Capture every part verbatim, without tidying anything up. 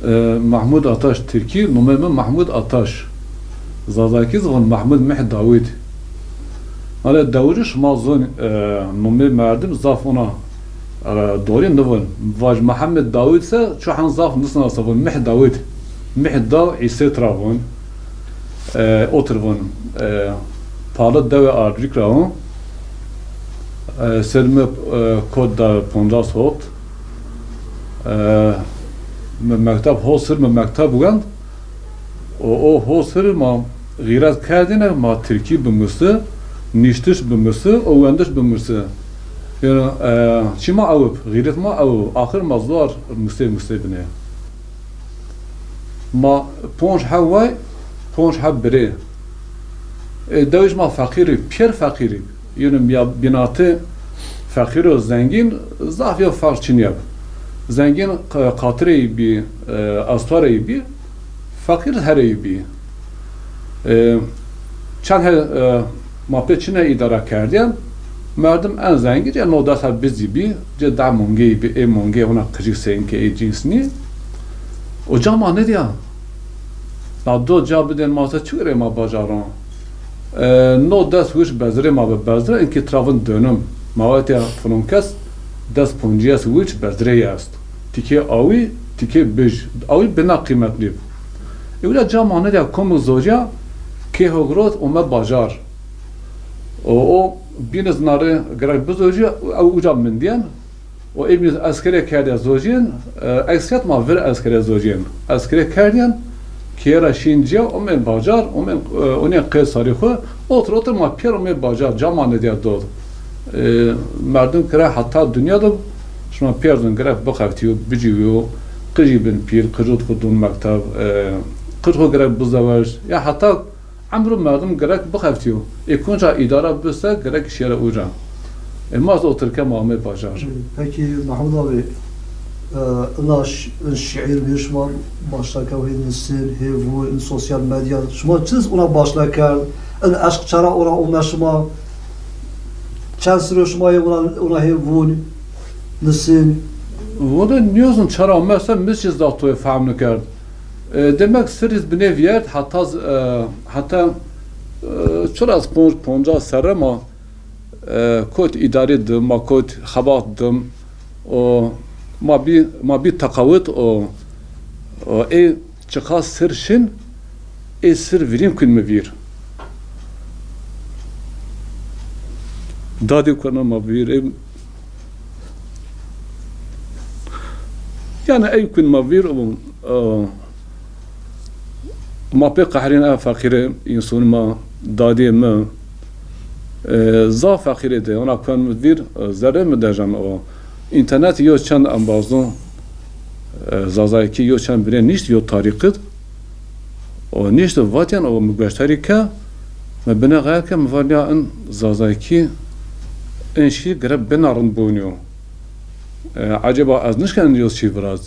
E, Mahmud Ataş, Tirkî, nomê mi Mahmud Ataş. Zazakî zî von Mahmud Mih Dawid. Hale dewicî şima zon, e, nomê merdim zaf ona, e, dorî nivon. Vaj Mihemed Dawid se çu hen zaf nisnasa von Mih Dawid. Mih Daw Îsê tira von. E, otir von. E, Pali dewê Ardrîk ra von. E, ser mi, e, kot da poncas hot. E, mi mekteb ho sir mi mekteb wend. O, o ho sir ma xîret kerdêne, ma tirkî bimusi, nîştiş bimusi, o wendiş bimusi. Yanî, e, çî ma ewib, xîret ma ewib, axir ma zor musê musê binê. Ma ponc heb way, ponc heb birê. E, dewij ma feqîrî, pîyer feqîrî. Yunum ya bînatî feqîr û zengîn zaf ya ferq çinî yab. Zengîn q-, qatireyî bî, e, astareyî bî, feqîr hereyî bî. E, çend he, e, ma pê çine îdara kerdîyen, merdim en zengîn ya no des heb bizî bî, ci deh mongeyî bî, ê mongeyî ona qijîk seyîn ke ê cîns nî. O ca ma nêdîya. Na do ca bidên ma se çi rê ma bacaron. E, no des wîç bezirê ma bi bezire, inkî tira vin dönüm. Ma vatîya filan kes des poncîyes wîç bezirê yi est. Tikê awî, tikê bij. Awî bina qîmetnî. E, uca ca ma nêdîya komik zocîya, kê ho girot ome bacar. O, o bîn iz na rê gerek bizocîya, ew uca mindîyen. O ê bîn iz eskere kerdîya zocîyen, e, ekserîyet ma vir eskere zocîyen. Eskere kerdîyen, keye ra şîn cîya, omên bacar, omên, e, onîyen qey sarî xwu, otir otir ma pîyer omê bacar, ca ma nêdîya dor. E, merdim kire heta dinya de şima pîyer zon gerek bixeftîyo, bicîyo, qijî bin pîr, qijot xwu don mekteb, e, qij xwu gerek bizewej, ya heta Emro merdim gerek bixeftîyo. Ê konca îdara bi se gerek şîyere uca. E, ma zî otir ke ma amê bajar. Pekî Mehmûd abi, e, ina ş-, in şîîr bî şima başla kerd hê nisin, hê vûn, in sosyal medya. Şima çi ona başla kerd? In eşq çara ona ome şima? Çend siro şima yê ona, ona hê vûn, nisin? Wele nîyozin çara ome se mi çi zaf toyê fehm nikerd. E, demek sirîz binê vîyert heta z-, e, heta, e, çiras ponc, poncas serre ma, e, kot îdarî di, ma kot xebat dim. O, ma bî, ma bî teqawit o, o, ê çiqas sir şin, ê sir virîn kun mi vîr. Dadî kuna ma vîr, ê Yanî ey kun ma vîr, e, ma pê qehrîn, e, feqîrê, înson ma, dadîyê mi, e, zaf feqîrê de, ona kun mi vîr, e, zerrê mi dejen o. Înternet yo çend embazon, e, zazayekî yo çend binê nîşt, yo tarîqid, o nîşt vatîyen o mi gueştarî ke, mi binê xeyal ke, mi va nîya in zazayekî in şî gire bina rind bonîyo. E, eceba ez nişken yo çî viraz.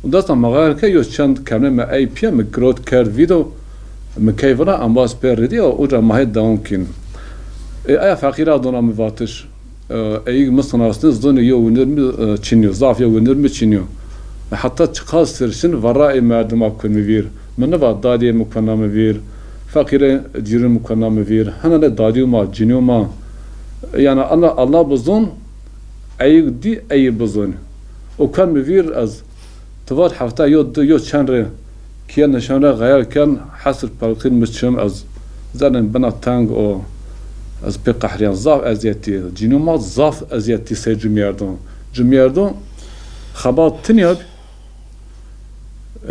Û desta ma xeyal ke yo çend kemê mi ey pîye mi girot kerd vîdo, mi key vira embaz pê ridî û uca ma hê dewam kîn. E, aya feqîra dona mi vatiş. E, eyîg mi sinastin zonê yo winir mi, e, çinîyo, zaf yo winir mi çinîyo. E, heta çiqas sir şin verra ê merdima kun mi vîr. Mi niva dadîyê mi kuna mi vîr, feqîrê cîrûn mi kuna mi vîr. Hena ne dadîyo ma, cinîyo ma. Yanî Allah, Allah bizon, eyîg dî eyî bizon. O kun mi vîr ez Ti vat hefta yo di yo çend rê kiye nişan ra xeyal ken, hesir pelqîn mi çim ez zerrên bina teng o, ez pê qehrîyan, zaf ezîyet dî. Cînû ma zaf ezîyet dî sey cumyerdon. Cumyerdon xebat tinya bi.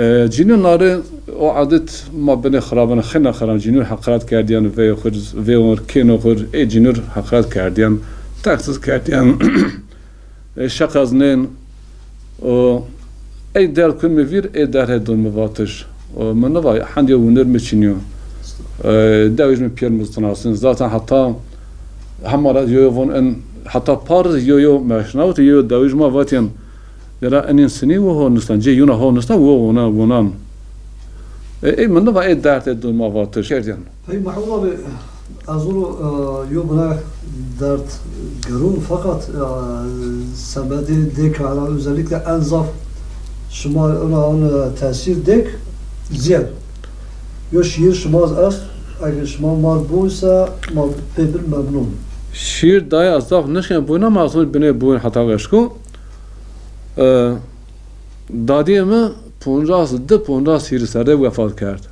E, cînû narê o adet ma binê xirabin, xina xiram cînû heqaret kerdîyen, vê xur, vê xur, kêno xur, ê cînû heqaret kerdîyen, teksiz kerdîyen. E, şeqeznên, o, ey derd kun mi vîr, ê derd hê dun mi vatiş. O, mi niva, hendiyo winir mi çinyo. E, dewij mi pîyer mi zitinasin. Zaten heta hema ra yo yo von en, heta par yo yo meşnawt, yo yo dewij ma vatyen. Dera enin sinî wo ho nistan, cê yuna ho nistan, wo wona, wonan. E, ey mi niva, ê derd hê dun ma vatiş. Kerdyen. Pey Mehmûd abi, ez û, e, yo bina derd gerûn, feqet, e, semedê dê kara, özellikle en zaf Şima ina, in tesîr dek zîyed. Yo şîîr şima zî est, eger şima mar bûn se ma pê bin memnun. Şîîr dayê ez zaf nişkên bûn ama ez binê bûn heta eşko. E, dadîyê mi poncas di poncas hîrî serre wefat kerd.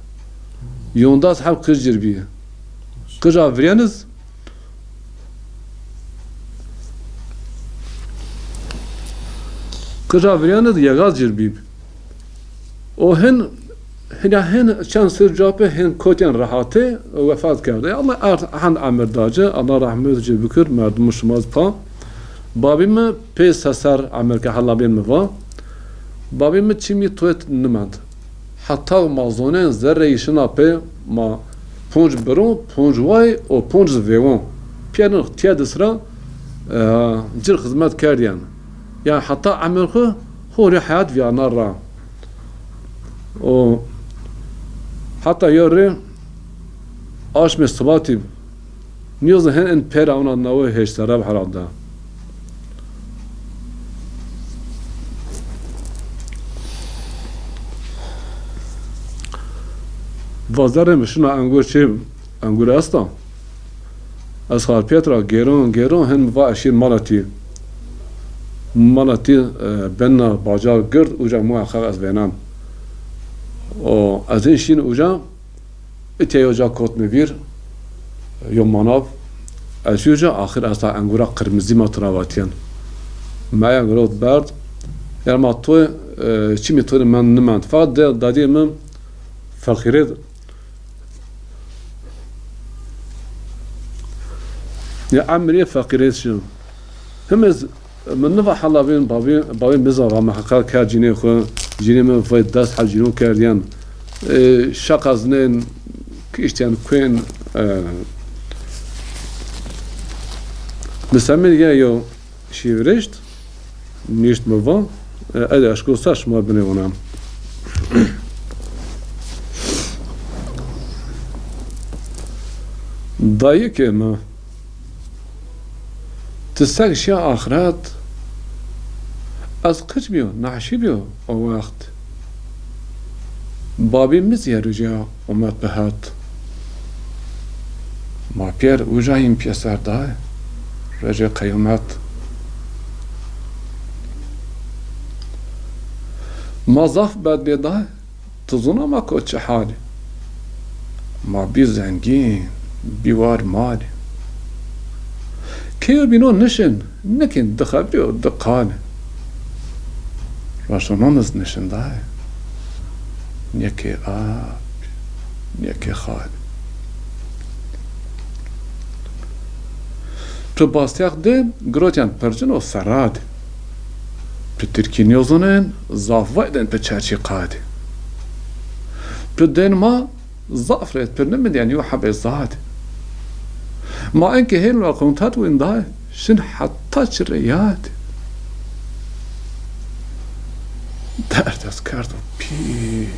Yondas heb qij cir bî. Qija virêniz Qija virêniz yegaz cir bî. O hin, hina hin çend sir capê hin kotên rehatê wefat kerde. Allah erd hend emir da ci, Allah rahmet ci bikir, merdimû şima zî pa. Babî mi pê seser emir ke helabên mi va. Babî mi çimî toyt nimend. Heta ma zonên zerreyî şina pê, ma ponc biron, ponc way û ponc zî vêwon. Pîyerin tiye di sira, e, cir xizmet kerdîyen. Yanî heta emir xwu, xwu rê heyat vîyarna ra. Û heta yo rê aşmê sibatî Nîyoz hin in pêra ona nawe hêşt serre bi herhalde. Va zerrê mi şina engur çê, engur esta. Ez Xarpêt ra gêron, gêron hin mi va ez şîr mala tî. Mala tî, e, benna bacar gird, uca muheqeq ez vênan. O, ez hin şîn uca, Îtya yo ca kot mi vîr, yo manav, ez şî uca, axir esta engura qirmizî ma tira vatîyen. Meya girot berd, yanî ma toy, e, çimî toy mend nimend. Feqet de, dadîyê mi feqîrêd, ya emrê feqîrêd şi. Him ez, mi niva hela vên babî, babî mi zî va mi heqar kerd cînê xwu, cînê mi vay des heb cîno kerdîyen. E, şaqaznên, kiştîyen kuên, e, mi semîn ya yo şî virêşt, nişt mi va, e, ez eşko ser şima binê ona. Dayikê mi, Ti sek şiya axiret, ez qic bîyo, nehşî bîyo o wext. Babî mi zî her uca omed bi het. Ma pîyer uca yîn pîyeser dayê, recê qeyomet. Ma zaf bed bê dayê. Ti zona ma ko çi hal î? Ma bî zengîn, bî war mal î. Keyo bîno nişin, nikên di xebî û di qal î. Raşonon iz nişin dayê, nîyekê ap, nîyekê xal î. Tu bastîyax di girotîyen pircin û serad. Pi tirkî nêzonên, zaf vaydên pi çerçî qad. Pi dên ma zaf rêt pi nimindîyen yo hebê zad. Ma enkê hêl ra kontat windayê, şin heta çi rê yad. Derd ez kerdo pîr.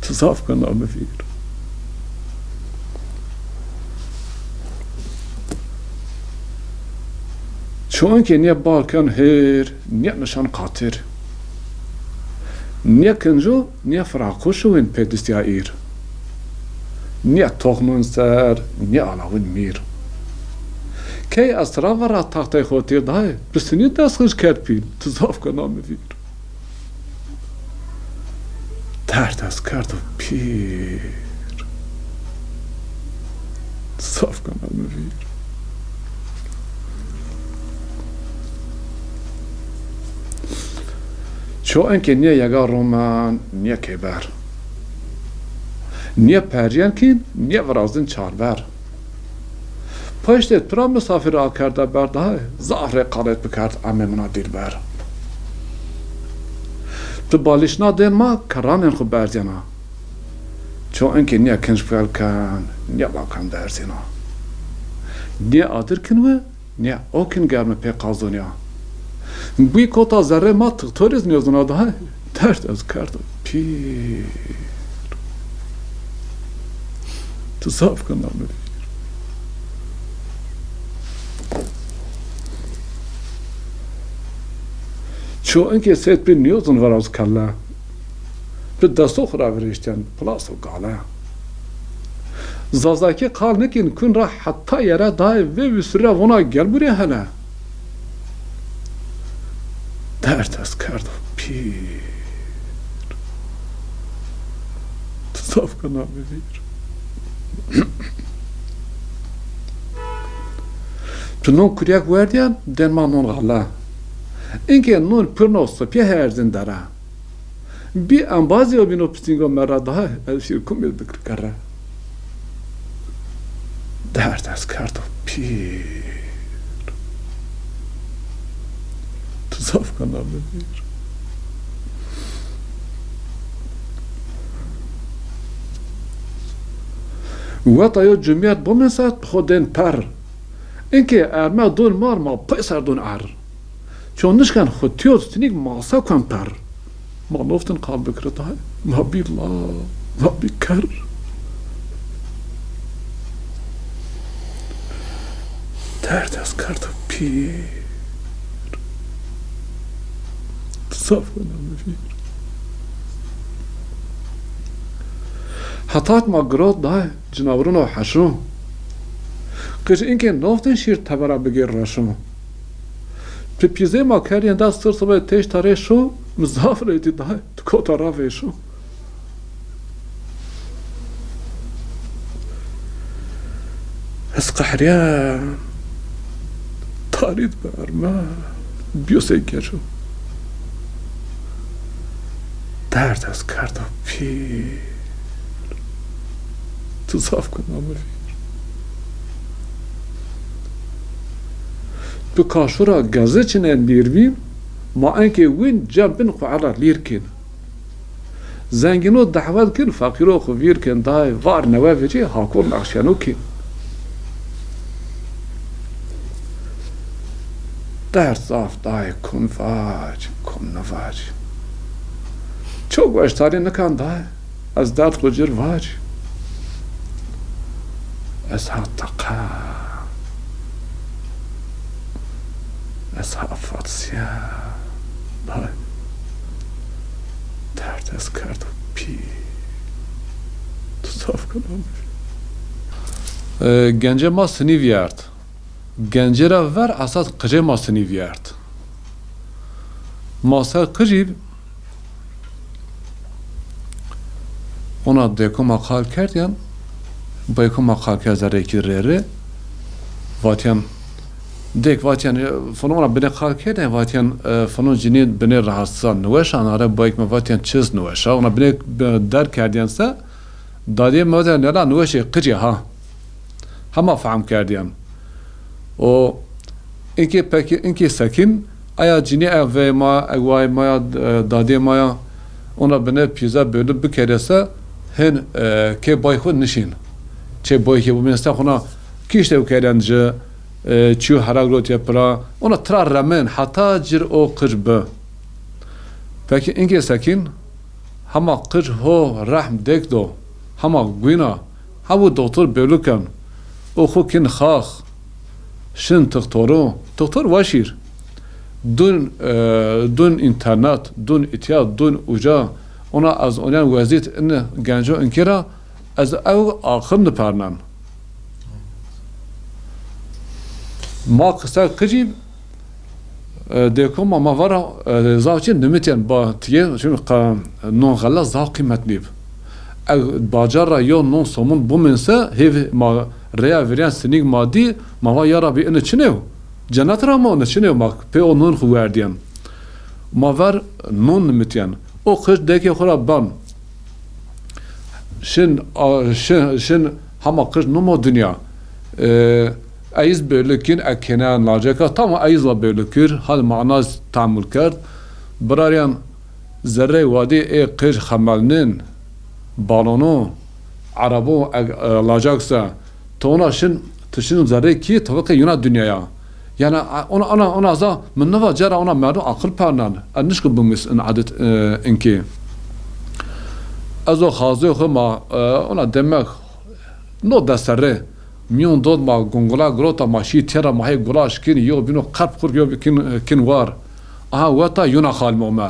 Ti zaf kena mi vîr. Çunkî nîye bal ken hêr, nîye nişan qatir. Nîye kinco, nîye firaqo şiwên pê distîya îr. Nîye toxmon ser, nîye alawin mîr. Key ez tira vera taxtey xo tîr dayê, bi sinî dest xij kerd pîl, ti zaf kena mi vîr. Derd ez kerdo pîr. Zaf kena mi vîr. Ço enkê nîye yega romen, nîye kê ber. Nîye percîyen kîn, nîye virazin çarver. Paştê tu ra misafir akerda ber dayê, zaf rê qalêt bikerd emê mina dîlber. Tu balîşna dên ma kerranên xwu berzîyena. Ço inkê nîya kinc fel ken, nîya lakan derzîna. Nîya adir kin wi, nîya o kin germi pê qazonîya. Bî kota zerrê ma tixtor iz nêzona dayê, derd ez kerdo pîr. Ti zaf kena mi vîr. Çi Ço inkê sêt pê nîyozin viraz kelle. Bi desto xwu ra virêştên, pilas û gale. Zazakî qal nikîn kun ra heta yere dayê vê wisirî ra vona gel burê hele. Derd ez kerdo pîr. Ti zaf kena mi vîr. Tu non kuryek werdîyen, den ma non xele. Inkê non pirno sipî herzin dere. Bî embazî o bîno pisîngo merra daha ez şîr kumê bikir kerre. Derd ez kerdo pîr. Tu zaf kena mi vîr. Weta yo cumîyet biminse xo dên per. Inkê erme dûn mar ma peyser dûn er. Ço nişken xwu tîyo sinîk ma se kuen per. Ma noftin qal bikiri tay, ma bî la, ma bî ker. Derd ez kerdo pîr. Ti zaf wena mi vîr. Hetak ma girot day cinawirino heşo. Qij inkê noftin şîr tevera bigêr reşo. Pi pîzê ma kerdîyen da sir sibê têş tarê şo, mi zaf reytî day, tu kota ra vêşo. Ez qehrîyen, tarî di bi erme, bîyo sey keço. Derd ez kerdo pîr. Ti zaf kena mi vîr. Bi kaşo ra geze çinên lîr bî, ma enkê wîn cem bin xwu ela lîr kên. Zengîno dehwet kên, feqîro xwu vîr kên, dayê var newe vecî, hakon nexşeno kên. Derd zaf dayê, kum vac, kum nivac. Çok weştarî nikan dayê. Ez derd xwu cir vac. Ez ha teqa. Ez ha fatsîya. Dayê. Derd ez kerdo pî. Tu zaf kena mi. E, gencê ma sinî vîyart. Gencê ra ver esas qijê ma sinî vîyart. Ma ser qijî ona dêko ma qal kerdîyen, bayko ma qal kerd zerrêkî rê rê. Vatîyen, dêk vatîyen, e, falan ona binê qal kerdîyen, vatîyen, e, falan cinî binê rahatsizan niweşan, are bayk mi vatîyen çiz niweşa. Ona binê, e, der kerdîyen se, dadîyê mi vatîyen, nela niweşê qijê ha. Hema fehm kerdîyen. O inkê pekî, inkê sekîn, aya cinî, aya veyê ma, aya wayê ma ya, e, dadê ma ya, ona bine pîza bölü bikerê se, hên, e, kê bay xwu nişîn. Çê bay kê bumên se xwuna kîşte û kerên ci, e, çîyo herag rotye pira, ona tira remên, heta cir o qij bi. Pekî inkê sekîn, hema qij ho rehm dêk do, hema gwîna, ha wu doktor bêluken, o xwu kin xax, şin tixtoru, tixtor weşîr. Dun, e, dun înternet, dun îtya, dun uca, ona ez onyan wezît in genco inkê ra, ez ew aqil nipernen. Ma qisay qicî, e, dêko ma, ma vara, e, zaf çi nimityen ba tiye, çünkü qa-, non xela zaf qîmet nîb. Ew bacar ra yo non somun bumên se, hêv ma rêya viryan sinîg ma dî, ma va ya Rabî, ini çinew? Cennet ra ma ini çinew, ma pê o non xu werdyen. Ma ver non nimityen. O qij dêkê xu ra ban. Şin, a, şin, şin hema qij numo dinya. E, eyîz bêlû kîn, e kêne laceka, tamam eyîz la bêlû kir, hal manaz tamul kerd. Biraryan zerrey wadî ê qij xemelnin, balonu, arabo, e, e, lacaksa, ti ona şin, ti şin zerrey kî, ti viqê yuna dinyaya. Yanî, ona, ona, ona za, mi niva cara ona merdim aqil pernan. Ez nişku bimis in adet, e, inkê. Ez o xazê xu ma, e, ona demek no deserre. Miyon dod ma gungula girota ma şî tera ma hey gulaş kin, yo bîno qerp xurk yo kin, kin war. Aha weta yona xalî mi ome.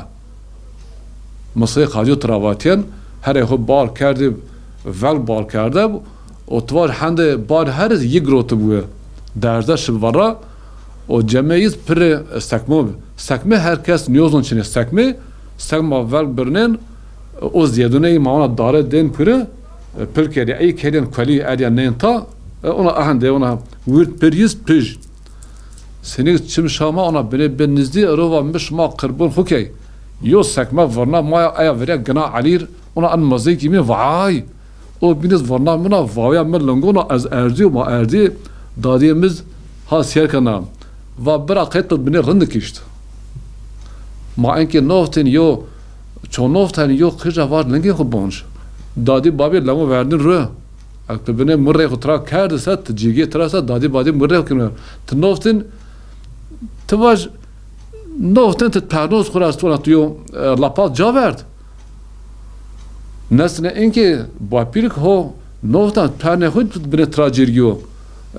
Misê xalî yo tira vatîyen, herê xo bar kerdî, velg bar kerde, o tivaj hendê bar herî yî girotî bûye. Derze şi vera, o cemê yîz pirê sekmo bi. Sekmê her kes nîyozon çinê sekmê, sekma velg birnên, o zîyedûneyî ma ona dare dên pire, pil kerî, ey kerîyen kuelî erîyen nên ta, e, ona ahendê, ona wîrd pir yîz pij. Senîk çim şama ona binê bin nizdî, ero va mi şima qirbon xo key. Yo sekme virna ma ya, eya virya gina elîr, ona en mezêkî mi vay. O bîniz virna min a, vawya mi lingona ez erdî û ma erdî, dadîyê mi z ha sîyer kena. Va bira qey ti binê rind kişt. Ma enkê noftên yo, ço noftên yo qij ra var lingê xo bonc. Dadî babî lemo verdin ru. Ek tu binê mirrê xo tira kerdise, tu cîgê tira se, dadî badî mirrê xo keno. Tu noftin, tu vaj noftin tu pernoz xo ra stona tu yo, e, lapaz ca verd. Nesne inkê bapîrik ho noftan pernê xo tu binê tira cîrgî yo.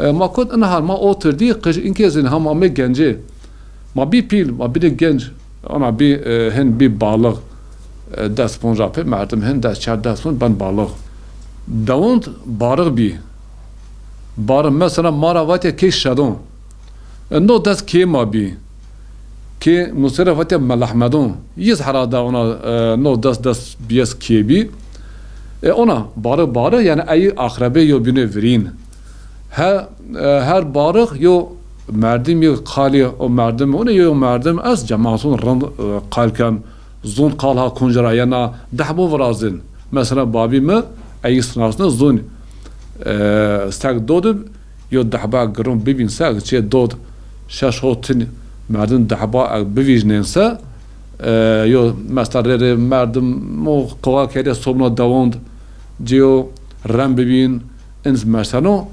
E, ma kot in hal ma otirdî, qij inkê zin ha ma mê gencê. Ma bî pîl, ma binê genc. Ona bî, e, hin bî balix, e, des ponca pê merdim hin des çar des ponc ben balix. Dewond barix bî. Barix mesela ma ra vatê kê şedon. E, no des kê ma bî. Kê musêre vatê melehmedon. Yiz herhalde ona, e, no des des biyes kê bî. E, ona barix barix yani ey aqrebê yo bînê virîn. He, e, her barix yo merdim yo qalî o merdim, o ne yo merdim ez cemaatun rind, e, qal ken, zon qal ha kunc ra yena dehbo virazin. Mesela babî mi ey sinasne zon, e, seg dodib yo dehba giron bibîn se çê dod şeş hotin merdim dehba e, bivîjnên se, e, yo mesela rê rê merdim o qowa kerê sobna dewond ciyo rem bibîn, Ins merseno,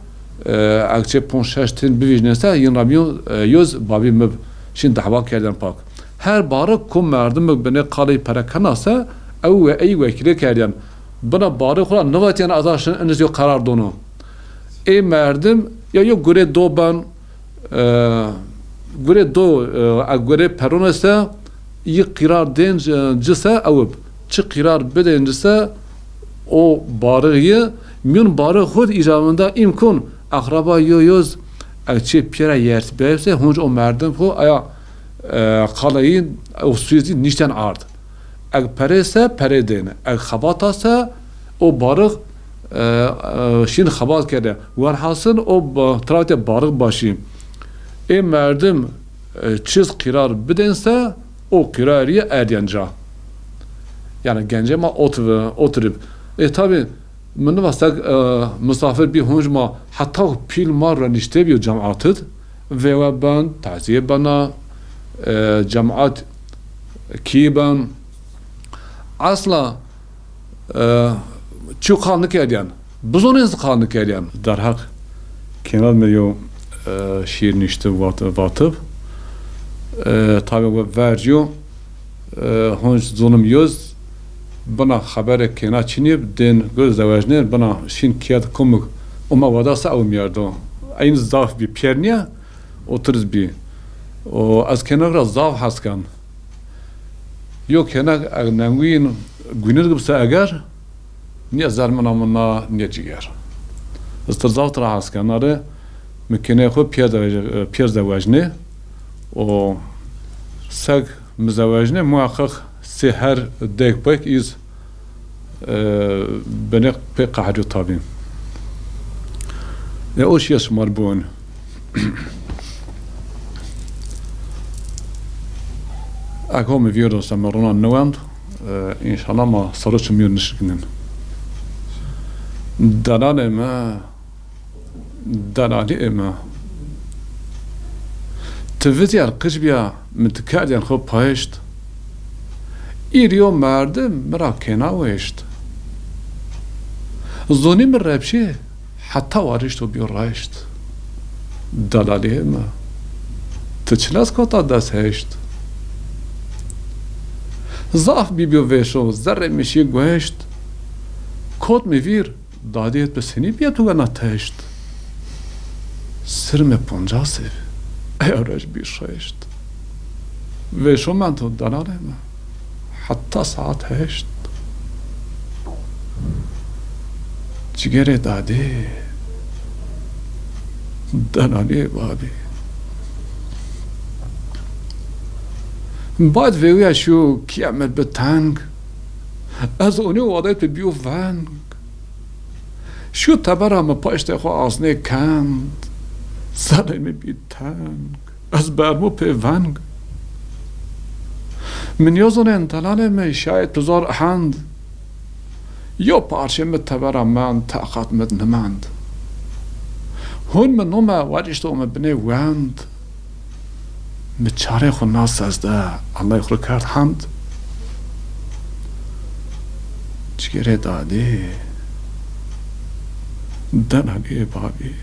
e, eg çê ponc şeş tin bivîjnên se, yin ra mîyo, e, yoz babî mi şin dehwa kerden pak. Her barik ku merdim binê qalê pere kena se, ew we ey wekîlê kerden. Bina barik xura nivatyen ez a şin iniz yo qerar dono. Ê merdim ya yo gurê do ben, e, gurê do, e, eg gurê perone se, yi qîrar dên ci, ci se ewib. Çi qîrar bidên ci se, o barix yi, mîyon barix xud îcabında îmkun, akraba yo yoz, eg çê piyera yert beyse, hunc o merdim xu aya, e, qala yi, o suyê zî nişten ard. Eg perê se, perê dên. Eg xebata se, o barix, e, e, şîn xebat kerde. Werhasil o ba-, trawtê barix başî. Ê merdim, e, çiz qîrar bidên se, o qîrarî erdyen ca. Yani gencê ma otir-, otirib. E, tabi, mi niva seg, e, misafir bî hunc ma, heta pîl ma renişte bîyo cemaatid. Vêwe ben, tazîye bena, e, cemaat kî ben. Esla, e, çî qal nikerdiyen. Bizonên zî qal nikerdiyen. Derheq kêna mi yo, e, şîîr nişti vat-, vatib. E, tabi we verciyo, e, honc zonim yoz, bina xebere kêna çinî, dên gul zewecnên, bina şîn kiyet kumik, ome weda se ew mîyerdo. Eyn zaf bî, piyer nîye, otir zî bî. O, ez kênek ra zaf hes ken. Yo kênek eg nenguyîn guynin bise eger, nîye zermina min na, nîye ciger. Ez ti zaf tira hes ken. Arê mi kêneyê xo piyer zewec-, piyer zewecnê. O seg mi zewecnê, muheqeq sê her dek pek îz, e, binê pê qehriyo tabî. E, o şiye şima r bon. Eko mi vîyo dosta mi rona newend, e, înşallah ma sero çimîyo nişikinin. Delalê mi, delalî ê mi. Ti vizyer qij bîya, mi ti kerdyen xo payişt. Îrî yo merdim mi ra kêna weşt. Zonî mi repşî heta warişt û bîyo raşt. Delalî ê mi. Ti çinas kota des heşt. Zaf bîbîyo vêşo, zerrê mi şî gueşt. Kot mi vîr, dadîyet bi senî bîye tu wena teşt. Sirmê poncasî, eya rej bî şeşt. Vêşo mendo delalê mi, heta saet heşt. Cigêrê dadî, delalê babî. Bad vêwîya şû kîya mi bi teng. Ez onî wadê tu bîyo veng. Şû tebera mi paştê xo aznê kend. Zerrê mi bî teng. Ez bermo pê veng. Mi nêzonên delalê mi şayet tu zor ehend. Yo parçê mi tebera mend, teqat mi nimend. Hûn mi nome werişto mi binê wend. Mi çarê xwu na sezde, Allay xwu ri kerd hemd. Cigêrê dadî, delalî babî.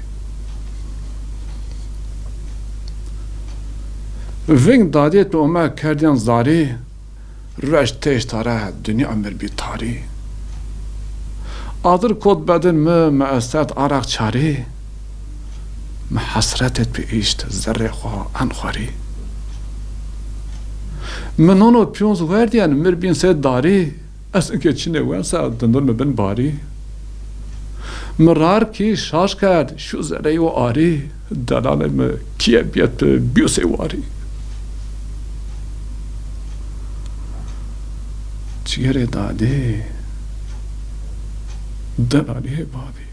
Veng dadî tu ome kerdîyan zarî. Ruej têşt tare, dinya mir bî tarî. Adir kot bedin mi, mi estet araq çarî. Mi hesret et bi îşt, zerrê xo en xwerî. Mi nono piyonz werdîyen, mir bîn sê darî. Ez inke çinê wensa, dindir mi bin barî. Mi rar kî şaş kerd, şu zereyê o arî. Delalê mi kîye bîye tu bîyo sê warî. Cigêrê dadî, delalîyê babî.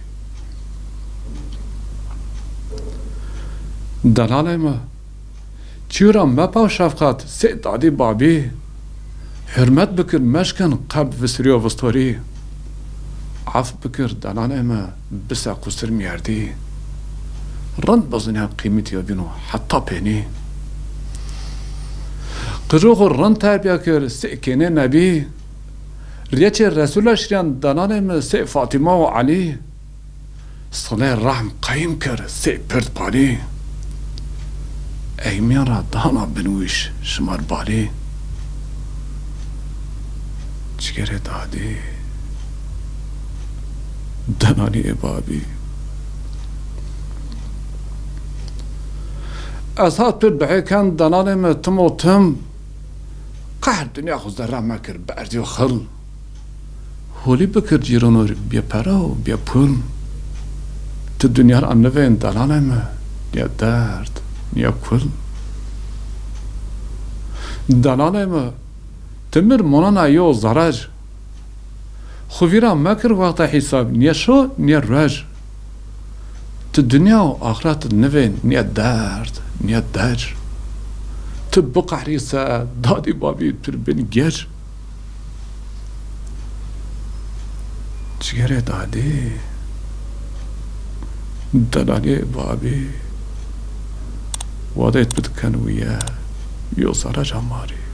Delalê mi, çîyo ra mepaw şefqet, sê dadî babî. Hurmet bikir, meşkin qebd visirîyo vistorî. Ef bikir delalê mi, bise qusir mîyerdî. Rind bizîne qîmetî yo bîno heta pênî. Qijû xwu rind terbiye kir, sê kênê nebî. Rêçê Resûl eşrîyen delalê mi, sê Fatîma û Elî. Silê rehm qeyim kir sey pird palî. Eymîn ra dana binwîş şimar balî. Cigêrê dadî, delalîyê babî. Ez hat pir bihêken delalê mi tim û tim. Qehr dinya xwu zerra mekir, berdîyo xil. Holî bikir cîranor bê pere û bê pul. Ti dinya ra nivên delalê mi, nîya derd, nîya kul. Delalê mi, ti mir monena yo zerec. Xwu vîra mekir wexta hîsab, nîya şo, nîya ruej. Ti dinya û axret nivên nîya derd, nîya dec. Ti biqehrî se, dadî babî tu ri bin gec. Cigêrê dadî, delalîyê babî, wadê tu diken wîye, yo zerec amarî.